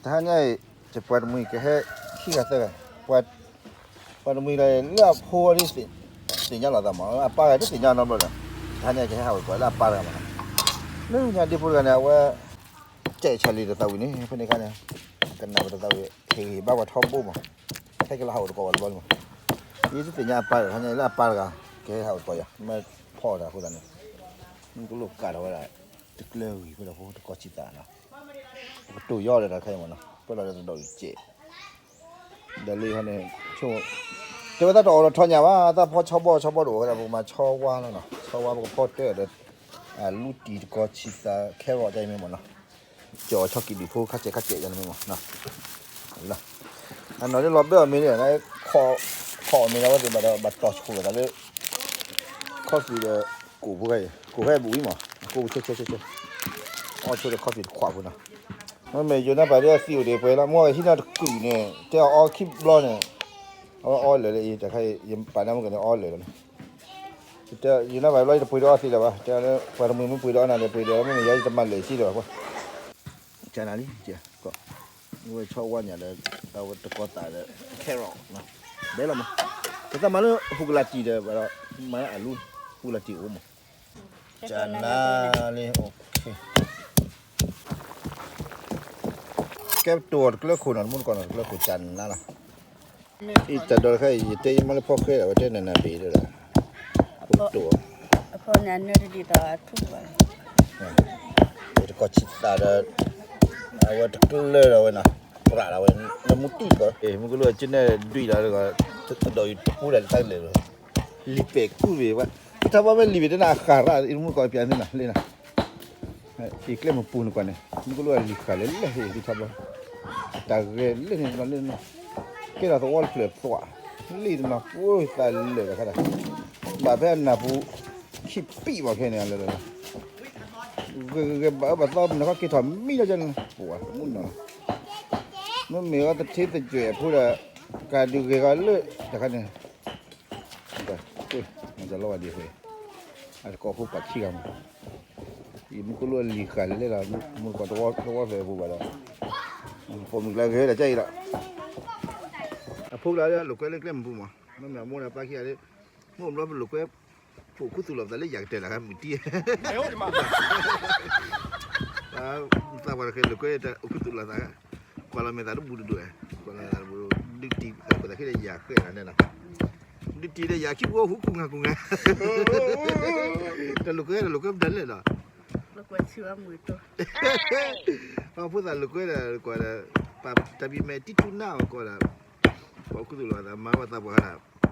တဟါညါအံၤ ယပှၤတမှံၤကဟဲခံဂၤသၢဂၤ, ပှၤတမှံၤလၢအဖိအီၤဒ်သ့ၣ်ညါလိာ်သးမး, အပၢ်ဂၤတသ့ၣ်ညါနီတဘျီဒီး, တဟါညါကဟဲဟးအိၣ်သကိးလၢအပၢ်တဂၤမး, လၢညါဒ့ဖိတဂၤန့ၣ် အဝဲ ကဲးဆၢလံတသးဝံၤန့ၣ် ဖဲန့ၣ်အခါန့ၣ် ကနၣ်ဝဲတသးဝံၤ ဟ့ၣ်ဂံၢ်ဘါပှၤထီဘိမး, ဟဲက့ၤလၢဟးအိၣ်သကိးဝဲတဘျီန့ၣ်မး, ယတသ့ၣ်ညါအပၢ်ဒီး တဟါညါလၢအပၢ်တဂၤ ကဟဲဟးအိၣ်သကိးယၤ မ့ၢ်ဖီအီၣ်တၢ်အဃိသတးန့ၣ် မုၢ်ကလိၣ်ကးထီၣ်ဝဲဒၣ် တကျၢၤဂံၢ်ဖိဒီးဖိတကီၢ်ဆံးသးနီၤ, ပကတိၤယီၣ်ဒီးတၢ်ခဲအံၤမးနီၤ, ပၢၢ်လီၤဒီးတဒီးအံၤကဲး ဒီးလၢဟီန့ၣ် ဆိ တဲဝဲတၢ်တအိၣ်ဒီးထီညၣ်ဘၣ်, တၢ်ဖီဆီဘီၣ်ဆီဘီၣ်တအိၣ်ဝဲဒၣ် ပကမၤဆီဝါလီၤနီၤ, ဆီဝါပကဖီတၢၢ်ဒီး အလူတံၢ်တကီၢ်ဆံးသး ခဲဂီၤတၢ်အံၤမ့ၢ်မးနီၤ, ကၠီၤဆီကံးဒုးဖိခါစဲးခါစဲးယၤန့ၣ်မ့ၢ်မးနီၤ, အနီၤလၢလီၤဘၢအီၤမ့ၢ်န့ၣ် ခီၣ်အီၣ်မ့ၢ်န့ၣ် အဝဲသ့ၣ်ဘၣ်ဒီး ဘၣ်တီၢ်ဆိၣ်လိာ်သးလၢ ခီၣ်ဖံးဒီး ကိၣ်ဖိခဲအံၤ ကိၣ်ဖဲအဘူးဝံၤမး အကိၣ်ဆဲဆဲဆဲဆဲ အီၣ်ဆိဒီးခီၣ်ဖံးတခွးဖိနီၤ, မ့မ့ၢ်ယိၤနါပၤဒ်အသံအိၣ်ဒံးပှဲၤလီၤ မ့ၢ်ဝဲဟံးန့ၢ်တကုာ်န့ၣ် တဲအီၣ်ခံဘျီန့ၣ် အဝဲအီလၢာ်လၢအံၤ တခါအံၤ ယပာ်နါမုၢ်ကန့ၣ်အီလၢာ်လီၤန့ၣ်, ယိၤနါပၤဘျီယတပှ့ၤဒီးအီသံးလၢၤဘၣ် တဲလၢပှၤတမှံၤမ့ၢ်ပှ့ၤဒီးအီနၤဒီးပှ့ၤဒီး မ့မ့ၢ်ယၤယတမၤလၢာ်စံလၢၤဘၣ်, ကနၤလံ ဝဲဆီဝါညၣ်ဒီး အဝဲတကီၢ်သးဒီး carrot နီၤ, ဘဲလီၤမး, ပသးမၤလၢဟူးကလးတံၢ်ဒီး ဘၣ်ဒီး မၤလၢအလူ ဟူးကလးတံၢ်အိၣ်မး, ကနၤလံ ကဲပတိၢ်အီၤတကျၢခိၣ်နီၤ တမူတကီၢ်နီၤ တကျၢခိၣ်ကနၤလီၤ, အံၤတၢ်ဒီးတခါအံၤ ယတဲယမါလၢဖီၣ်ဃဲဒီး အဝဲတဲနၤနၤဘ့ၣ်ဒီး ပတိၢ်အီၤ တကီၢ်ဆံးသးဒီး အဝဲတကျၢဒီးဝဲနီၤ, ပြးဒီးဝဲ နမူတံၢ်တကီၢ် မုၢ်ကလူးအကၠူနဲၣ်ဒွံးဒီး တဒီးအံၤတပူၤဒီးတၢ်လဲၤလီၤ, လံာ်ပဲာ်ကူၣ်ဘ့ၣ်ဝဲ, တထီဘီမ့ၢ်လံာ်ဘ့ၣ်တနၤအဃၢ်ရၣ် မုၢ်ကီၢ်ပၠးသ့နီၤ လ့နီၤ အံၤကျဲမုၢ်ပူၤန့ၣ်ကွၢ်န့ၣ် မုၢ်ကလူးအလံၤဃာ်လၢလဲၣ်ဟ့ၣ်ဒ်ထီဘီ တၢ်ဂဲၤလၢန့ၣ်တနီၤလၢန့ၣ် ကဲထီၣ်သဝီတဖျၢၣ်သွး လံၣ်တနီၤ ပှၤသးလၢာ်တခါဒီး ဘၣ်ဖဲအနၢ်ပူၤ ခံပံၣ်ဘၣ်ခဲန့ၣ် လၢာ်လၢာ်လၢာ် ဂဲၤဂဲၤဂဲၤဘၣ်အၢဘၣ်သီ မုၢ်နၤခီက့ၤထီၣ်မံလီၤကန့ၣ် ပှၤမုၢ်နီၤ မ့မ့ၢ်ဝဲသထ့သကွဲးဖိဒီး ကးဒုးဂဲၤဂီၤလၢ တခါန့ၣ် တၢ်လီၤဝဲဒ်အံၤ အတကိးဖိပာ်ခံဂၤမး ယမုၢ်ကလူးအလံၤဃာ်လၢလဲၣ်လီၤ မုၢ်တကိးတဝီဖျၢၣ်အပူၤဘၣ်ဒီး ပိာ်မုၣ်ကျါဂဲၤဝဲဒၣ်ကအံၤလီၤ အဖိကျါလၢအလိာ်ကွဲလၢကျဲမုၢ်ပူၤမး မ့မ့ၢ်အမိၢ်ဒီးပၢ်ခံဂၤလၢ မ့ၢ်ဘျီပလိာ်ကွဲ ပအိၣ်ခူသူၣ်လီၤပသးလၢယၤကတၢၢ်လၢမုၢ်တံၢ် သးပှၢ်တဃဲလိာ်ကွဲ အိၣ်ခူသူၣ်လီၤသး ကွၢ်လီၤမဲာ်သးတဘူၣ်တဒိၣ် ကွၢ်လီၤမဲာ်သးတဘူၣ် ဒုးတံၢ်သးခိၣ်သးခံဒီးယၤဃဲလီၤန့ၣ်လီၤ ဒုးတံၢ်ဒီးယၤခံပူၤဟူကူၣ်ငါကူၣ်ငါ တၢ်လိာ်ကွဲတၢ်လိာ်ကွဲပဒၣ်လဲၣ်လီၤ အဖိသၣ်လိာ်ကွဲဒီးကွၢ်ဒီး ပာ်တၢ်ပံၤမဲာ်တံၢ်ထူနၢ်အီၤကွၢ်ဒီး ပှၤအိၣ်ခူသူၣ်လီၤသးမၤဝဲသးပှၢ်ဒီး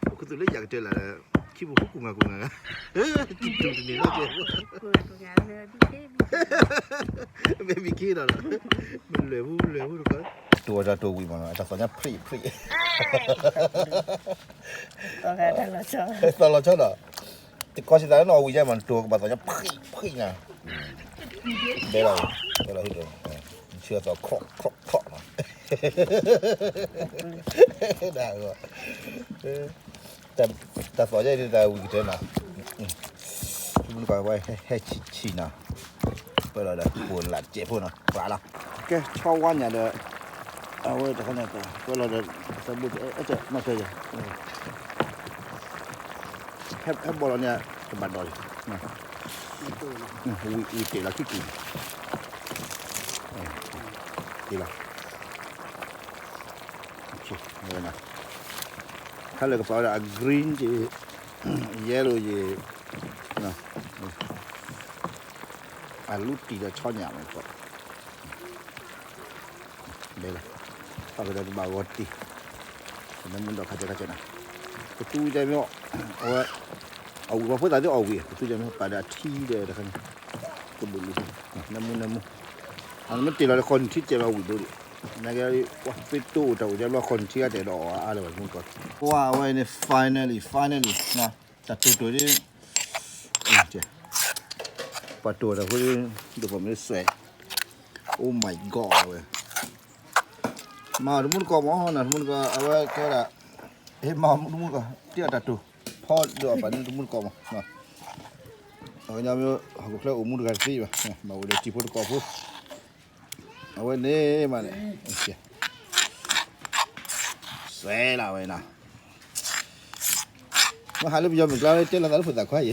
အိၣ်ခူသူၣ်လၢယၤကတၢၢ်လၢ်ဒီး ခံပူၤဟူကူၣ်ငါကူၣ်ငါ တံၢ်တူၢ်တန့ၢ်လီၤကဲ မ့ၢ်ဘံခ့ဒီး မ့ၢ်လဲၤဝူလဲၤဝူတကီး တိၢ်တၢ်တိၢ်ဝံၣ်မးနီၤ တၢ်သီၣ်ညါဖျံးဖျံး သီၣ်လီၤဆီဒီး တကီၢ်စံးသးလၢနီၢ်ဝံၣ်ယါမး တိၢ်ကဘၣ်သီၣ်ညါဖျံးဖျံးနၤ ဘဲလီၤ ဘဲလီၤဟံၣ်ဒီး ဆၢသီၣ်ခီၣ်ခီၣ်ခီၣ်နီၤ ဒ် တၢ်သီၣ်ယဲၢ်ဒ်တၢ်ဝံၣ်ကတၢၢ်နီၤ မုၢ်ကီၢ်ဝဲဟဲဆံးဆံးနီၤ ပၢလီၤဒီး ပှိၢ်လၢ်စဲးဖိနီၤ ပှၤလီၤ ကဲ ဆီဝါညၣ်ဒီး အဝဲတခါန့ၣ် ပၢလီၤဒီး သးဘိ အဲၣ်မၤတၢ်ယဲ ဟဲဘီလီၤန့ၣ် တဘၣ်ဒီးလံ ဝံၤတ့ၢ်လီၤခံကူၣ် တ့ၢ်လီၤ ခါလၢကပာ်ဝဲဒၣ်အ green ယဲ yellow ယဲ အလူတံၢ်ဒီးဆီညၣ်မးကီး ဘဲလီၤ အကဒီးတဘၣ်ဂီၤတံၢ် နမ့ၢ်ဒီးခါကဲခါကဲနၤ ကသူကဲမ့ၢ် အဝဲ အဝံၣ်ပှၤဖိသၣ်သ့ၣ်အီၣ်ဝံၣ် ကသူကဲမ့ၢ်ပာ်ဒီးအထံဒီးတခါန့ၣ် ကဘုးလံ နမူနမူ အမ့ၢ်တ့ၢ်လီၤလၢဃီနထံကဲမ့ၢ်ဝံၣ်ဒိၣ်ဒံး နကဲ ပှၤသ့တိၢ်အိၣ်တၢ်အိၣ်ဒ်ဘျီဃီနထံကဲတဲာ်ဒီးအီၣ်အါလၢၤဘၣ်မူကီး ပှၤဝဲန့ၣ် finally finally တၢ်တိၢ်တိၢ်ဒ် ပှၤတိၢ်တၢ်ဖိ ဒိၣ်ပှၤမ့ၢ်စွဲ Oh my god ဝဲ မၤတမူတကိးမ့ၢ်နီၤ တမူတကိး အဝဲကဲဒၣ် ဟဲမၤတမူတကိး တ့ၢ်အတၢ်တိၢ် ဖီဒိၣ်အပာ်န့ၣ်တမူတကိးမ့ၢ် အဝဲညီမ့ၢ် ဟီၣ်ခိၣ်ချၢအိၣ်မူတဂၤတသ့ဘၣ် မၤဝဲဒီးတံၤဖိတကိးဖိ အဝဲန့ၣ်မးန့ၣ် စဲလီၤဝဲနီၤ. မ့ၢ်ဟးလၢပယီၤမုၢ်ကျါ တဲလီၤသးလၢဖိသၣ်ခွါအံၤ,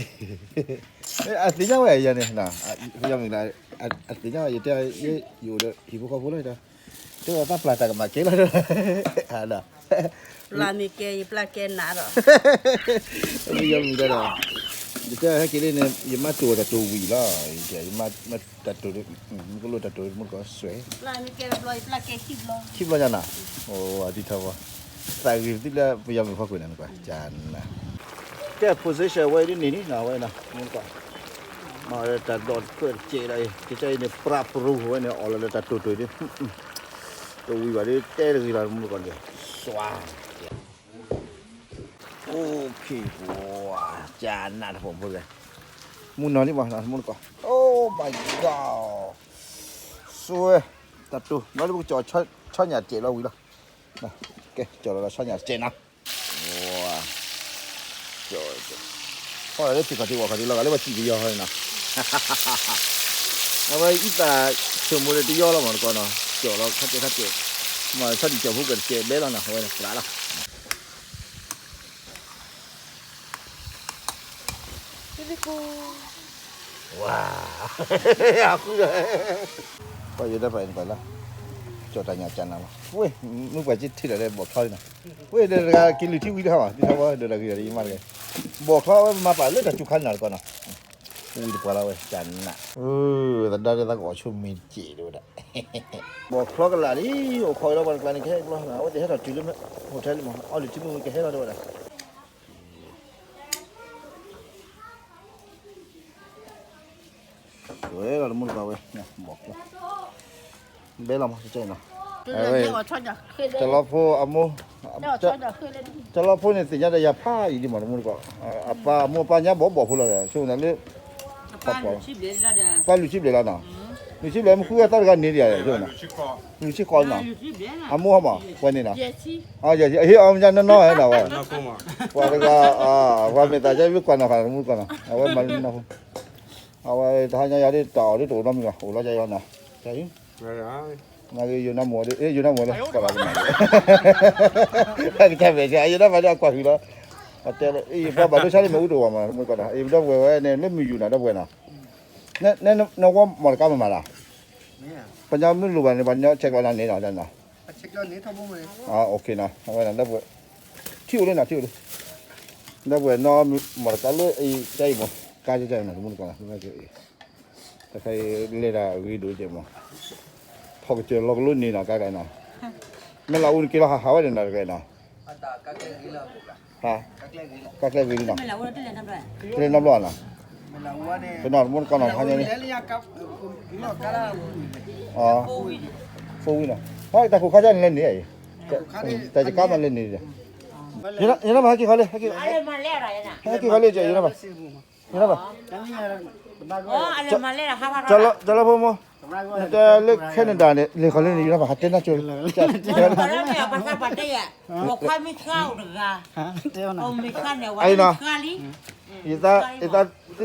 အသ့ၣ်ညါဝဲယၤန့ၣ်, ပယီၤမုၢ်ကျါ အသ့ၣ်ညါဝဲ ယတဲ ယအိၣ်ဒီးဟံၣ်ဖိဃီဖိလီၤ, တဲဝဲသးပျၢ်တၢ်ကမၣ်ကဲလီၤ, ပျၢ်မ့ၢ်ကဲ ယပျၢ်ကဲနးဒီး ပယီၤမုၢ်ကျါဒီး ယတဲဟဲက့ၤလၢန့ၣ် ယမါတိၢ်တၢ်တိၢ်ဝံၤလီၤ, ယမါတၢ်တိၢ် မုၢ်ကလိတၢ်တိၢ်မုၢ်ကီၢ်စွဲ ခံဘျီညါနၤ, အဒံထီၣ်ဝဲ သးဂ့ၤသုလၢပယီၤမုၢ်ဖီခိၣ်န့ၣ်ကွၢ် ကနၤ, ကဲ position ဝဲဒ်န့ၣ်န့ၣ် ဝဲနီၤ မုၢ်ကီၢ်, မ့ၢ်တၢ်ဒိးတဖျၢၣ်တစဲးဒီး ကစၢ်အံၤန့ၣ် ပြးပရူဝဲန့ၣ် အီၣ်လီၤလၢတၢ်တိၢ်တိၢ်ဒ် တဝံၤဘၣ်ဒ်တဲတဂ့ၤလီၤ မုၢ်ကီၢ်န့ၣ် စွါ OK ပှၤ ကနးတၢ်ဖိမုၢ်ဂဲၤ မုၢ်နီၤလံမး မုၢ်ကီၢ် Oh my God စွဲ တၢ်တိၢ် ဘျီလၢပကကၠီၣ်ဆီညၣ်စဲးလီၤဝံၤလီၤ, ကဲ ကၠီၣ်လီၤဆီညၣ်စဲးနၤ, ဖီၣ်လီၤလၢထံခီၣ်ထံဝၣ်ခီၣ်ထံလီၤဂာ်လၢပှၤစံၣ်ပယီၤဟီန့ၣ်နီၤ, အဝဲအံသၣ်ဆိမိၣ်လၢတယီလီၤမးတကီနီၤ, ကၠီၣ်လီၤခါစဲးခါစဲး, မ့ၢ်ဆီဒံၣ်ကၠီၣ်ဖိကစဲးဘဲလီၤနီၤ အဝဲန့ၣ် ပြးလီၤ ဝါ အဃုဒီး ပှၤယိၤဒၣ်ပှၤအံၤနကွၢ်လၢ ကၠီၣ်တၢ်ညၣ်ကၢ်နၤလီၤ, ဝ့ၢ် မုၢ်ပှၤကထံၣ်လီၤလၢဘီၣ်ချီလံနီၤ, ဝ့ၢ်ဒီးတဂၤက့ၤလုၢ်ထံဝံၤတဟါမး ဒ်ထီဘီဒီးတဂၤဒီးယမါတဂၤ, ဘီၣ်ချီဝဲမၤပာ်လၢတၢ်စူၤခါန့ၣ်နီၤတကီနီၤ, ဝံၤတပှၤလီၤဝဲ ကၢ်နး, သဒါဒ်သးကအီၣ်ဆိမ့ၢ်စဲးဒ်ဝဲဒၣ်, ဘီၣ်ချီကလာ်လံ, အိၣ်ခိးဝဲဒီးပှၤတကျါန့ၣ် ကဟဲကျီ အဝဲသ့ၣ်ဟဲထီၣ်တုၤလၢ hotel လံမး အီလုၢ်ထံမုၢ်ဝံၤကဟဲလီၤဒ်ဝဲဒၣ် ဝဲလီၤတမူတကိးဝဲ ဘီၣ်ချီ ဘဲလီၤမး ကဲနီၤ ဝဲ ကၠီလီဖိအမိၢ် ကၠီလီဖိန့ၣ် သ့ၣ်ညါဒီးယၤဖးယံာ်ဒံးမး တမူတကိး အပၢ်အမိၢ်အပၢ်ညါဘီၣ်ဘီၣ်ဖိလီၤ ဆိကမိၣ်လၢ ပၢ်လွံၢ်ဆံဘျဲၣ်လီၤနီၤ လွံၢ်ဆံဘျဲၣ်မ့ၢ်ဃုအသီတဂၤန့ၣ်ဒံး ဆိကမိၣ် လွံၢ်ဆံဃီလီၤနီၤ အမိၢ်ဟီမး ပှဲၤန့ၣ်နီၤ အဟ့ၣ်အီၣ်မ့ၢ်ညါနီၢ်နီၢ်ဝဲနီၤဝဲ ပှၤတဂၤ ပှၤမ့ၢ်သးကဲဝံကွၢ်နီၤဖးတမူတကိးနီၤ အဝဲမၤလၢနီၢ်ဖိ အဝဲတဟါညါယၤဒ်တၢ်အီၣ်ဒ်တအိၣ်နီတမံၤဘၣ် အိၣ်လီၤယၤယီၤနီၤ နဂ့ၤယိၤနါမိၢ်ဒီး ယိၤနါမိၢ်လၢ ကီၢ်လီၤကမၤ ကစၢ်မဲာ်ဆှး ယိၤနါမိၢ်ဒီးအကွၢ်ဃုာ်လီၤ အတဲလၢ အံၤပှၤဘၣ်ဒိဆါလံမ့ၢ်အူတအိၣ်ဘၣ်မး မ့ၢ်ကီၢ်ဒီး အံၤပဒီပုၢ်ဝဲၢ်ဝဲန့ၣ် လၢမုၢ်ယူၢ်နီၤ ဒီပုၢ်ဝဲၢ်နီၤ နဝီမီၢ်တကါမၤမးလီၤ ပှၤညီမ့ၢ်လိၣ်ဘၣ်န့ၣ် ပှၤညီဆဲးကျိးနၤန့ၣ်နီၤ OK နီၤ အဝဲနီၤ ဒီပုၢ်ဝဲၢ် ထံၣ်အိၣ်လံနီၤ ထံၣ်အိၣ်လံ ဒီပုၢ်ဝဲၢ်နီၤ မီၢ်တကါလၢအံၤ ကါအံၤမး ကါကဲကဲနီၤ တမူတကိးနီၤ တခါအံၤလဲၤတၢ်ဂ့ၤဒိၣ်ကဲမး ဖီကစၢၢ်လီၤကလိန့ၣ်နီၤ ကါကဲနီၤ မ့ၢ်လၢအူနက့ၤလီၤဟးဟးဝဲန့ၣ်နီၤ တကဲနီၤ ကါကျဲဂ့ၤလံနီၤ တလဲၤနီတဘျီနီၤ တနီၤတမူတကိးနီၤ ဟါညါန့ၣ် four wheel နီၤ ဟဲတၢ်ခိၣ်ခါဆၢန့ၣ်လဲၤန့ၣ်အံၤ တၢ်ယကါမးလဲၤန့ၣ်ဒီး ယနဘၣ်ဟဲက့ၤခီလံ ဟဲက့ၤခီလံ ယနဘၣ် ယနဘၣ် ကၠီလီဖိမိၢ် နတဲလၢ Canada န့ၣ် လဲၤခီလံန့ၣ် ယနဘၣ်ဟးတဲနၢ်ကၠိ အံၤနီၤ ယသးကၠီလီ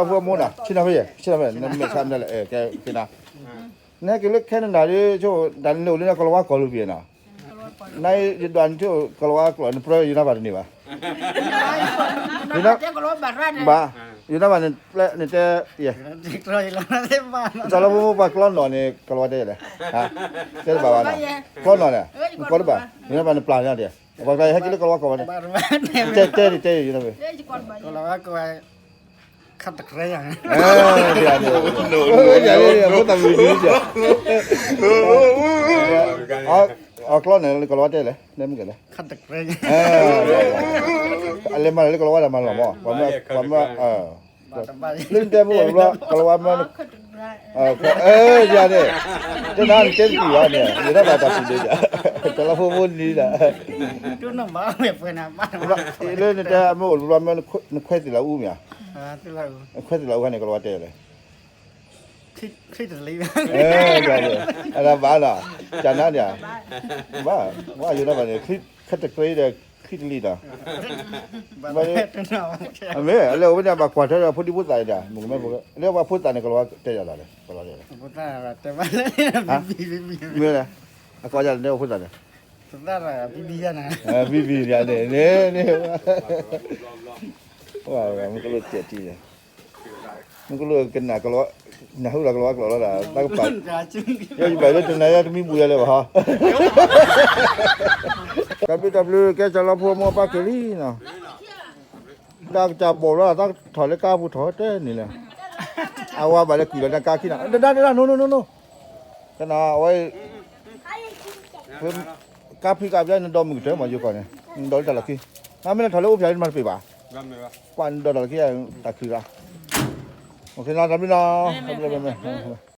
ဖိအမိၢ်နီၤ ဆ့ၣ်နီၤဖဲယဲ ဆ့ၣ်နီၤဖဲ နမဲာ်ဆါမတၤလဲၣ် ကဲက့ၤနီၤ နဟဲက့ၤလၢ Canada ဒီး ဒၣ်နလဲၤအိၣ်လၢကလၤဝါကီၢ်လၢပျၢၤနီၤ နယဒွးနထံၣ်ကလၤဝါကျိာ် နပြၢယနဘၣ်တန့ၢ်ဘၣ် ဘၣ် ယနဘၣ်နတဲ ကၠီလီဖိမိၢ်ပှၤကျီနီၣ်န့ၣ် ကလၤဝါတဲလဲၣ် တဲတဘၣ်ဘၣ်နီၤ ကျီနီၣ်န့ၣ် နကီတဘၣ် ယနဘၣ်နပျၢ်န့ၣ်ဒီး ပှၤကျီဟဲက့ၤလၢကလၤဝါကီၢ်ဘၣ်န့ၣ် တဲတဲဒ်တဲယနဘၣ် ခတ်တကြဲ ယၤန့ၣ် ဖိသၣ်မုၣ်ဒုး အကျီန့ၣ် ကလၤဝါတဲလဲၣ် နမ့ၢ်ကလဲၣ် အလဲၤမၤလၢကလၤဝါဒီးမၤလီၤမး ပှၤမၢ လၢနတဲမ့ၢ်အိၣ်တဘျီ ကလၤဝါမၢ ယၤန့ၣ် တဲနၤနတဲတပံၤဘၣ်န့ၣ် ယတၢ်ဘၣ်တၢ်ပံၤဒၣ် ကလၤဖိဖိန့ၣ်ဒီး လၢနတဲမ့ၢ်အိၣ်တဘျီမၢ နခွဲးသ့ၣ်လီၤအူမ့ၢ်ဧါ နခွဲးသ့ၣ်လီၤအူခါန့ၣ် ကလၤဝါတဲလဲၣ် ချစ်တလေ အဒၣ်ဘၣ်နီၤ ကနၤန့ၣ် ဘၣ် ဘၣ်ယိၤနဘၣ်န့ၣ် ခတ်တကြဲဒီး ခံတလံၤဒီး, မ့ၢ်အလဲၤအိၣ်ဝဲန့ၣ် ဘၣ်ကွၢ်ထွဲဒီးဖိဒံဖိသၣ်အံၤဒီး မုၢ်ကမဲဖိ, လၢပှၤဖိသၣ်န့ၣ် ကလီၤဝါတဲယၤလီၤလဲၣ်, ကလီၤတဲယၤလီၤ, မ့ၢ်လဲၣ်, အကိးယၤန့ၣ် ဖိသၣ်န့ၣ်, ဘံဘံယၤန့ၣ်, န့ၣ်, မုၢ်ကလိၣ်တဲာ်တံၢ်, မုၢ်ကလိၣ်ကနၣ်ကလီၤ, နၢ်ဟူဒီးကလီၤဝါကျိာ်လီၤဒီး တၢ်ကပၤ, ယဘၣ်လၢတနၤယၤတမံၤဘူးယၤလၢၤဘၣ်ဟီ, တၢ်ဘျုးတၢ်ဘျုး ကဲစၢ်လီၤဖိမိၢ်ပၢ်က့ၤလံနီၤ, တၢ်ကစၢ်ဘီၣ်လီၤ တၢ်ထီၣ်လၢကါပူၤထီၣ်တဲန့ၣ်လဲၣ်, အဝဲဘၣ်လၢကွံာ်လီၤန့ၣ်ကါခံနီၤ ဒဒၣ်ဒဒၣ် no no no no, ကနၣ်အဝဲ ကါဖံးကါဖံး နဒီမုၢ်ကတၢၢ်မး ယိၤကီၢ်န့ၣ် နဒီလၢတၢ်လီၢ်ခံ, အမ့ၢ်လၢထီၣ်လၢအိၣ်ဖျါလၢနမၤတပ့ၤဘၣ်, ကွၢ်နဒီတၢ်လီၢ်ခံ တၢ်ခုၣ်လီၤ, တၢ်ဘျုးနီၤ, တၢ်ဘျုး